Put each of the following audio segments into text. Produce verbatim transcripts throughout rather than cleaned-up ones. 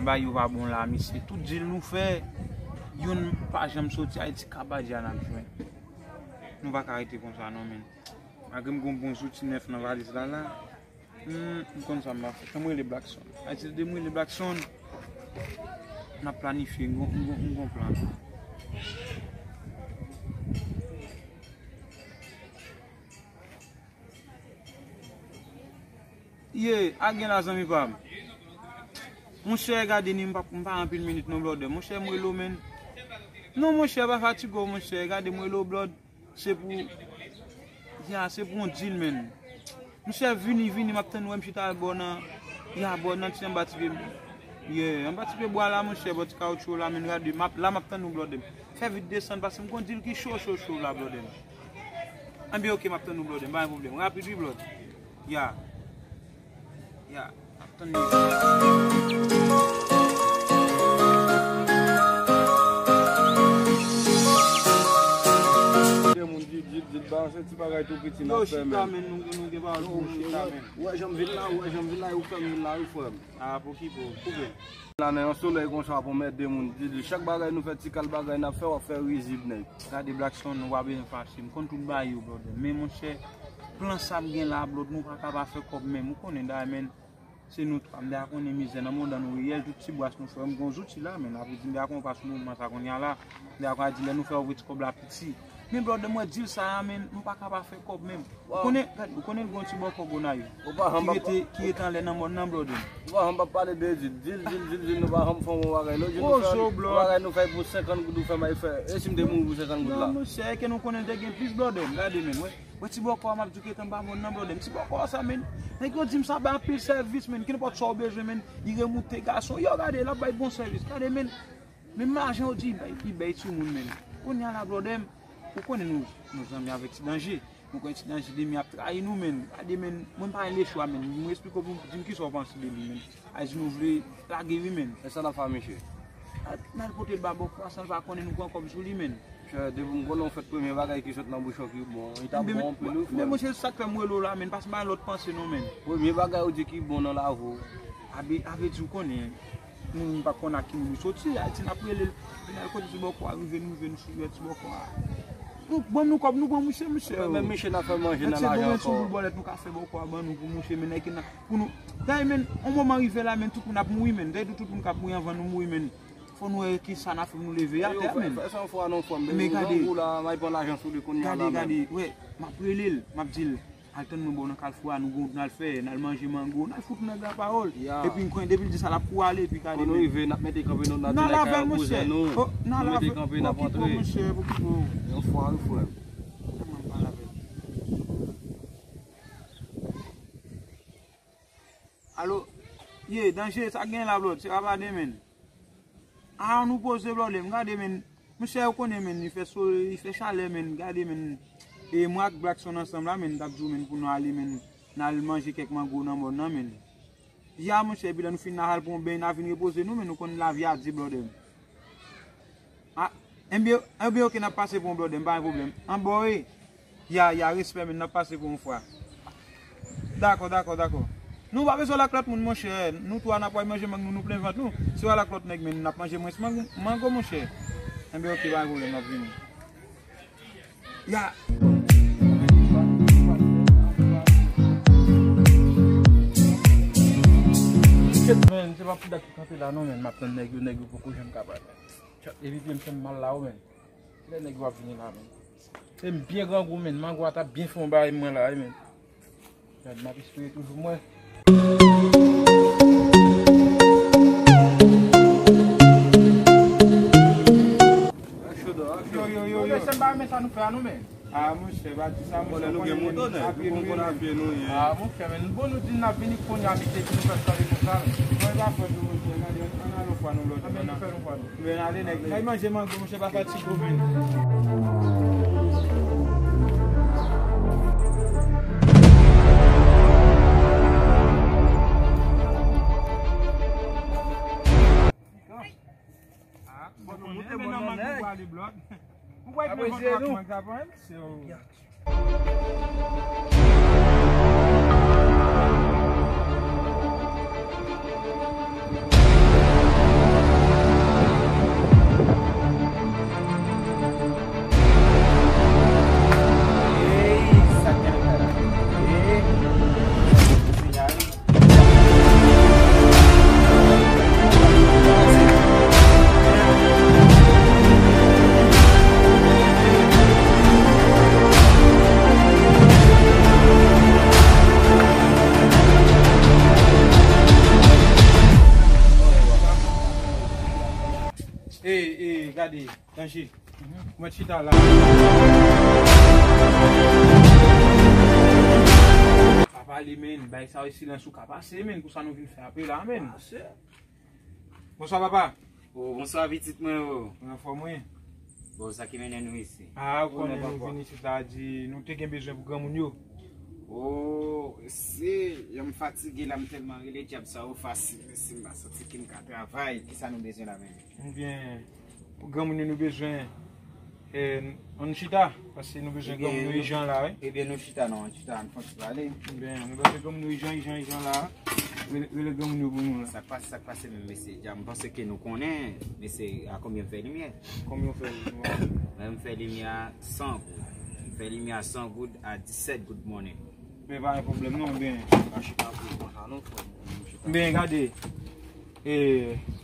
Bagay yo pa bon la, mesye. Tout dil nou fè, youn pa janm soti. Ayiti, kabadya n ap jwenn. Nou pa ka rete konsa, non, men. Malgre m gen yon bon zouti nèf nan valiz la, la. Hmm, m konn sa m ap fè. Fè m rele Blackson. Ayiti, de m rele Blackson. N ap planifye, m gon, m gon, m gon plan. Ye, a gen la, zanmi pa m. Monchè, gade ni, m pa, m pa anpil minit non, blòdè. Monchè, m rele w, men. Non, monchè, pa fatige w, monchè. Gade, m rele w, blòd. Se pou, ya, se pou yon dil, men. Monchè, vini, vini, m ap tann ou, m chita bò nan, ya, bò nan ti anba ti pye, ye, anba ti pye bwa la, monchè, bò ti kawotchou la, men, gade, m ap, la, m ap tann ou, blòdè m. Fè vit desann, paske m gon dil ki cho, cho, cho la, blòdè m. Anben, oke, m ap tann ou, blòdè m, pa gen pwoblèm. Rapid, wi, blòd. Ya. Ya. M ap tann li. De moun di, di, di, ba, se ti bagay tou piti n ap fè, men. Yo, chita, men, nou, nou gen pawòl pou nou chita, men. Ou wè jan m vin la, ou wè jan m vin la, ou fè m vin la, wi, frè m. A, pou ki pou, koupe. La nan yon solèy konsa pou mèt de moun. Di, di, chak bagay nou fè, ti kal bagay n ap fè, w ap fè rizib nèg. Gade Blackson, nou pa bezwen fache. M konn tout bagay yo, blòdè. Men monchè, plan sa m gen la, blòd, nou pa ka pa fè kòb menm. Ou konnen dayè, men, se nou twa. M deja konnen mizè nan mond an nou reyèl, tout ti bwas nou fè. M gon zouti la, men, apre di m deja konn pa sou mouvman sa kounye a la. M deja konn di lè nou fè ouvri ti kòb la piti. Men blòdè m, wè dil sa a, men, m pa ka pa fè kòb menm. Ou konnen, gade, ou konnen l gon ti bòkò Gonayiv ki rete, ki rete anlè nan mòn nan, blòdè m. Ou pa janm ap pale de dil, dil, dil, dil, dil, nou pa janm fè yon bagay. Lòt jou nou fè yon bagay, nou fè pou senkant goud, ou fè m al fè. E si m te mouri pou senkant goud la? Non, monchè, ke nou konnen te gen plis, blòdè m. Gade, men, wè. Wè ti bòkò a m ap di w ki rete anba mòn nan, blòdè m. Ti bòkò a sa, men. Nèg yo di m sa bay anpil sèvis, men. Ki nenpòt sa w bezwen, men. Li remoute gason. Yo, gade, l ap bay bon sèvis. Gade, men. Menm lajan yo di, li bay, li bay timoun, men. Kounye a la, blòdè m, ou konnen nou, nou zanmi avèk Ti Danje. Nou konnen Ti Danje, demi ap trayi nou, men. Gade, men, mwen m pa gen lechwa, men. Mwen esplike w pou di m kisa w panse de li, men. A di nou vle lage, wi, men. E sa n ap fè a misye? A, n al pote l ba bòkò a san l pa konnen nou pran kòb sou li, men. Chè, depi m konnen w fèt, premye bagay ki sot nan bouch ou ki bon, li t ap bon anpil, wi, frè m. Men monchè, se sa k fè m rele w la, men. Pas m pa gen lòt panse, non, men. Premye bagay ou di ki bon nan lavi w. A vle, a vle di w konnen. Nou, nou pa konn ak ki moun nou soti, Ayiti n ap rele l. Vin al kote ti bòkò a, rive nou, rive nou sou ti bòkò a. Nou, ban nou kòb, nou pran mouche, mouche. Menm mouche n ap fè manje nan lajan ankò. Mèt se bon, men sou boul bòlèt, nou ka fè bòkò a, ban nou pou mouche, men nèg ki nan, pou nou. Dayè, men, yon moman rive la, men, tout moun ap mouri, men. Dayè, tout moun k ap mouri anvan nou mouri, men. Fò nou wè kisa n ap fè pou nou leve atè, men. Fè sa yon fwa non, frè m. Men gade. Grangou la, m al pran lajan sou li kounye a la menm. Gade, gade, wè, m ap rele l, m ap di l. Al tann mwen bò nan kalfou a, nou gon wout n al fè, n al manje mango, n al fout nèg la pawòl. Ya. Epi m konnen depi l di sa, l ap kou ale, epi gade. Pou nou rive, n ap mete kanpe nou, n ap di nèg kay yo kouzen nou. Nou mete kanpe, n ap antre. Yon fwa, wi, frè m. Alo, ye, Danje, sa gen la, blòd, se pa pa demen. A, nou poze blòdè m, gade, men. Monchè, ou konnen, men, li fè solèy, li fè chalè, men, gade, men. E mwen ak Blackson ansanm la, men, n t ap di w, men, pou nou ale, men, n al manje kèk mango nan mòn nan, men. Ya, monchè, epi lè nou fin, n a al pran yon beny, n a vin repoze nou, men, nou konn lavi a di, blòdè m. A, enben, enben, oke, n ap pase pou yon blòdè m, pa gen pwoblèm. Anba w ye? Ya, ya, respè, men, n ap pase pou yon fwa. Dakò, dakò, dakò. Nou pa bezwen al ak lòt moun, monchè. Nou twa, n ap al manje mang nou, nou plen vant nou. Si w al ak lòt nèg, men, n ap manje mwens mang-, mango, monchè. Enben, oke, pa gen pwoblèm, n ap vini. Ya. Shit, men, se pa pou dat ki kanpe la, non, men, m ap tann nèg yo, nèg yo poko janm ka pale. Chat, evite m fè m mal la, wi, men. Lè nèg yo ap vini la, men. E m byen grangou, men. Mango a t ap byen fè yon bagay mwen la, wi, men. Gad, m ap espere toujou mwen. Yo, yo, yo, yo. Monchè, se m pa renmen sa nou fè a, non, men. A, monchè, pa di sa, monchè, nou gen moto, nèg. Nou konn konn apye nou ye. A, monchè, men, bon, nou di n ap vini kounye a, misye di nou fè kanpe konsa. Mwen pa fè nou, monchè, gade, ann al yon fwa nou lòt. Ann ale, nèg. Kay manje mango, monchè, pa fatige w, men. Bon, nou moute bon nan nèg. Ou kwè k men vant la kòmanse ap anyen, mesye, o. Gade, Danje. Mwen chita la. Pa pale, men. Bay sa yo silans ou ka pase, men. Pou sa nou vin fè apre la, men. Bonswa, papa. Oh, bonswa, pitit mwen, oh. Mwen anfòm, wi. Bon, sa ki mennen nou isi? Ah, ou konnen nou vin isit la, di nou te gen bezwen pou granmoun yo. Oh, se, jan m fatige la, m tèlman rele dyab sa yo fasil, mesye, m pa santi ke m ka travay. Kisa nou bezwen la menm? Ebyen, pou granmoun yo nou bezwen, eh, ann chita, paske nou bezwen granmoun yo ijan la, wi. Ebyen, nou chita non, ann chita, ann fè yon ti pale. Ebyen, nou bezwen granmoun yo ijan, ijan, ijan la. Rele, rele granmoun yo pou nou la. Sa k pase, sa k pase menm, mesye? Dja m panse ke nou konnen, mesye, a konbyen m fè limyè? Konbyen w fè limyè? Mwen, m fè limyè a san goud. M fè limyè a san goud a disèt goud monnen. Men pa gen pwoblèm non, men. Pa chita pou konsa non, frè m. Chita. Men gade, e,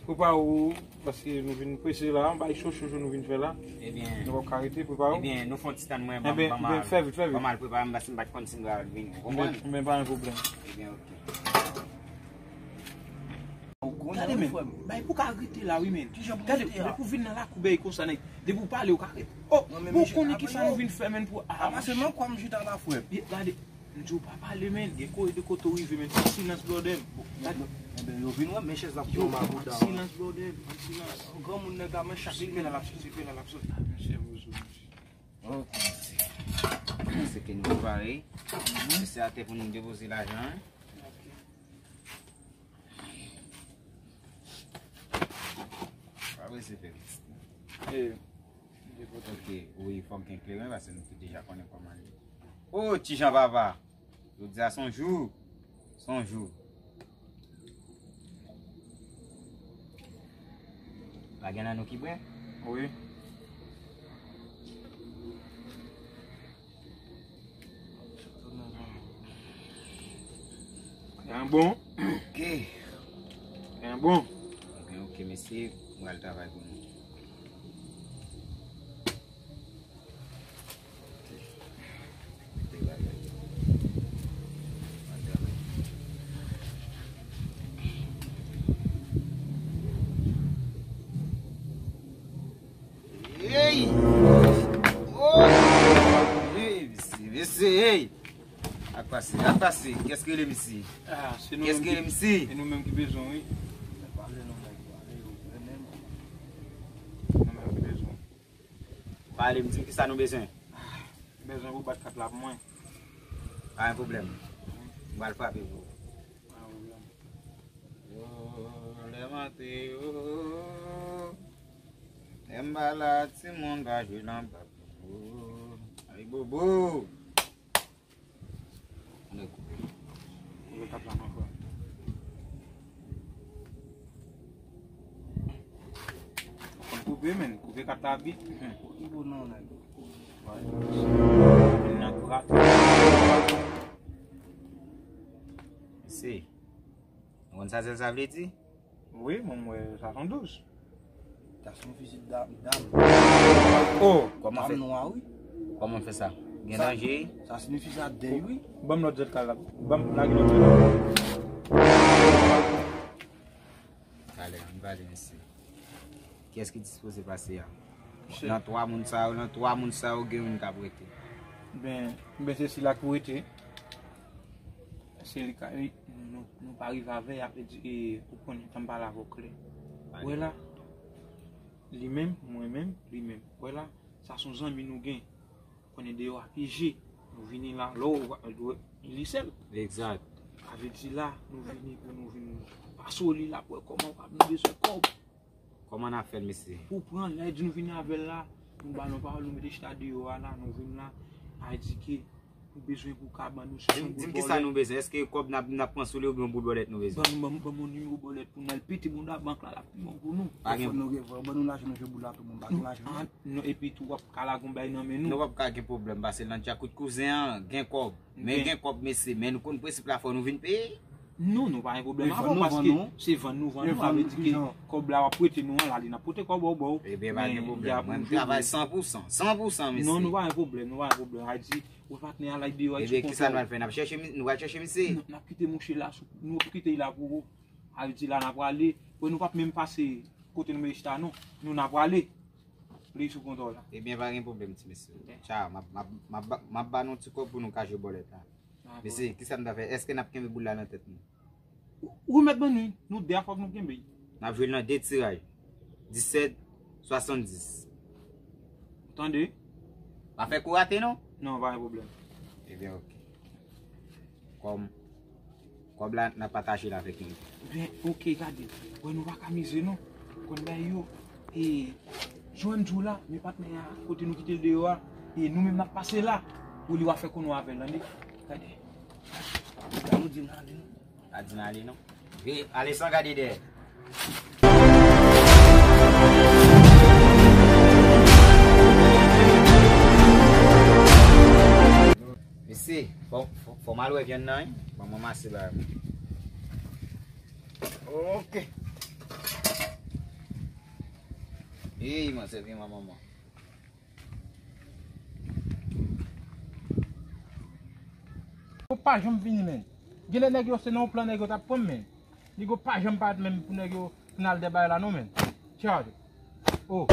pou pa ou, paske nou vin prese la, bay cho, cho, cho nou vin fè la. Ebyen. Nou p ap ka rete, pou pa ou. Ebyen, nou fè yon ti tann mwen, ban m, ban m al. Ebyen, fè vit, fè vit. Ban m al prepare m, paske m pa t konn si m pral vini. Ou konprann? Men, men pa gen pwoblèm. Ebyen, oke. Gade, men, bay pou ka rete la, wi, men. Gade, depi w vin nan lakou bèy konsa, nèg, depi w pale, ou ka rete. Oh, bon, ou konnen ki sa nou vin fè, men, pou, ah, se nan kwa m chita la, frè m. Gade, m di w pa pale, men, gen kote de kote w rive, men, silans, blòdè m. Gade. Enben, yo vin wè, men chèz la pou yo, mabouda. Silans, blòdè m, silans. Granmoun nèg la, men chak li fè la, l ap soti, fè la, l ap soti. Ah, mesye, bozo, mesye. Ok, mesye. Mesye ke nou pare. Mesye atè pou nou depoze lajan, hein. Pa prese fè pitit. Eh. Ok, wi, fòk gen kleren, paske nou tout deja konnen kòman l ye. Oh, ti Jan papa. Jodi a se yon jou. Se yon jou. Pa gen nan nou ki bwè? Wi. Gen bon. Ok. Gen bon. Ok, ok, mesye, mwen al travay pou nou. Mete bagay yo. Mwen al travay. Hey! Oh! Hey, mesye, mesye, hey! Ak pase, ak pase. Kiyès ki rele misye? Ah, se nou menm ki, se nou menm ki bezwen, wi. Nou menm ki bezwen. Pale, m di m kisa nou bezwen. M bezwen pou bat kat la pou mwen. Pa gen pwoblèm. M pral frape pou ou. Pa gen pwoblèm. Oh, lè m antre, oh. Lè m pa la, timoun pa jwe nan bab. Oh, ay bobo. Ann koupe. Koupe kat la non, frè. Ann koupe, men. Koupe kat la vit. Koupe non, nèg. Vin nan kou rapid. Se. Ou konn sa sèl sa vle di? Wi, mwen, m wè sa se yon douz. Sa se yon fizik dam, dam. Oh, kòman fè? Dam nwa, wi. Kòman fè sa? Gen danje? Sa siyifi sa dèy, wi. Ban m lòt zèt la. Ban m lage lòt zèt la. Talè, ann pale, mesye. Kiyès ki dispoze pase a? Nan twa moun sa yo, nan twa moun sa yo, gen youn k ap rete. Ben, ben se sila ki rete. Se li ka, li, nou, nou pa rive avè, y ap di, e, ou konnen, jan m pale avè w klè. Wè la, li menm, mwen menm, li menm. Wè la, sa se yon zanmi nou gen. Konnen deyò a pije. Nou vini la, lè w wè, li sèl. Egzat. Sa vle di la, nou vini pou nou vin pase w li la pou wè kòman w ap, nou bezwen kòb. Kòman n ap fè l, mesye? Pou pran l, lè di nou vini avè l la, nou ba l yon pawòl, nou mete chita deyò a la, nou vin la, a di ke nou bezwen pou ka ban nou sisant goud bòlèt. Di m kisa nou bezwen? Èske kòb n ap, n ap pran sou li oubyen yon bout bòlèt nou bezwen? Ban nou, ban, ban m yon nimewo bòlèt pou n al pete bouda bank la, l ap pi bon pou nou. Pa gen. Fò nou gen, fò ban nou lajan nou jwe boul la tou, moun pa gen lajan. Non, epi tou, w ap ka lage yon bay nan men nou. Nou p ap ka gen pwoblèm, paske nan djakout kouzen an, gen kòb. Men gen kòb, mesye, men nou konn prensip la, fò nou vin peye. Non, nou pa gen pwoblèm avè w, paske se vann nou vann nou, sa vle di ke kòb la w ap prete nou an, la li n ap pote kòb ba w, ba w. Ebyen, pa gen pwoblèm. Mwen, m travay san pou san, san pou san, mesye. Non, nou pa gen pwoblèm, nou pa gen pwoblèm. Sa di, ou patnè a la deyò a. Ebyen, kisa nou al fè? N ap chèche mi-, nou al chèche misye? Non, n ap kite mouche la, nou ap kite l la pou ou. Sa vle di la n ap prale. Wè, nou p ap menm pase kote nou mete chita, non. Nou n ap prale. Li sou kontwòl la. Ebyen, pa gen pwoblèm, ti mesye. Tcha, m ap, m ap, m ap ba nou ti kòb pou nou ka jwe bòlèt la. Mesye, kisa m ta fè? Èske n ap kenbe boul la nan tèt nou? Ou remèt ban nou, nou de a fòk nou kenbe. N ap jwe l nan de tiraj. Disèt, swasanndis. Tande? Pa fè kou rate non. Non, pa gen pwoblèm. Ebyen, ok. Kòm kòb la, n ap pataje l avèk nou. Ebyen, ok, gade. Wè, nou pa ka mize non. Konn bagay yo. E, Joan Joe la, men patnè a, kote nou kite l deyò a, e nou menm n ap pase la, pou li w a fè konnen w avè l, tande? Gade. Gade, nou di n ale non. Pa di n ale non. Vire, ale san gade dèyè. Mesye, fò, fò, fò m al wè vyann nan, wi. Ban m ranmase bagay mwen. Ok. Ey, man, sèvi mwen, manman. Yo pa janm vini, menn. Genlè nèg yo se nan yon plan nèg yo t ap pran m, menn. Nèg yo pa janm parèt menm pou nèg yo fin al dèbay la, non, menn. Charge. Oh.